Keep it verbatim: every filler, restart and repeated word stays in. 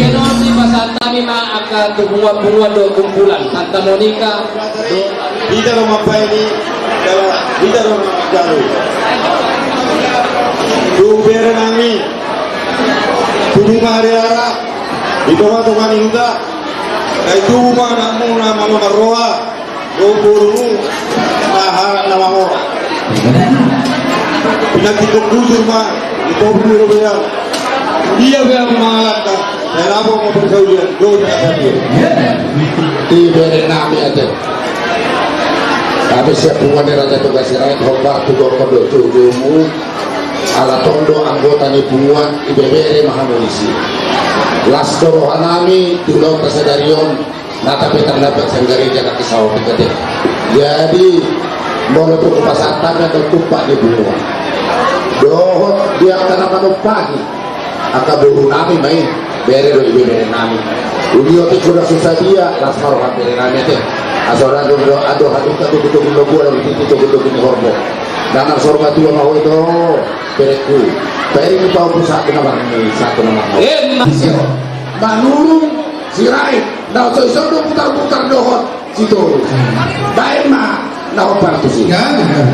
Eno si pasahat nami ma angka tu punguan-punguan dohot kumpulan Santa Monica. Hita do mambaen i, hita do manjalo. Tu bere nami, tu bunga ari ara, di tonga-tonga ni huta, ai tu bunga anakmu na malo marroha. Dohot borumu, na halak na mangora. Pinantikkon bujur ma, di topu ni robean. Dia pe ahu mangalangka, sai dapot ma persaulian, dohot na sadia. Di bere nami ate. Tapi siap punguan ni Raja Toga Sirait, hombar tu dohot dohot tujumu. Ala tong do anggota ni punguan, ibebere ma hamu disi. Las do roha nami, di ulaon ta sadari on, na tape tarlambat sian gareja na kisau pika te. Jadi, molo tu pasahat nami angka tumpak ni punguan. Dohot di angka na manumpahi. Angka boru nami ma i, bere do ibebere nami. Uli otik sudah susah dia, las ma roha bere nami ate. Asal ado do, ado haduka tugu-tugu ni gua, lalu titi tugu-tugu ni horbo. Dangan sorga tua ma ho ito. Bereku, bereku pau pusat nama ni satu nama. Eh, Mas. Manurung Sirait, na so iso do putar-putar dohot Sitorus. Baen ma na hombar tusi. Ya, ya.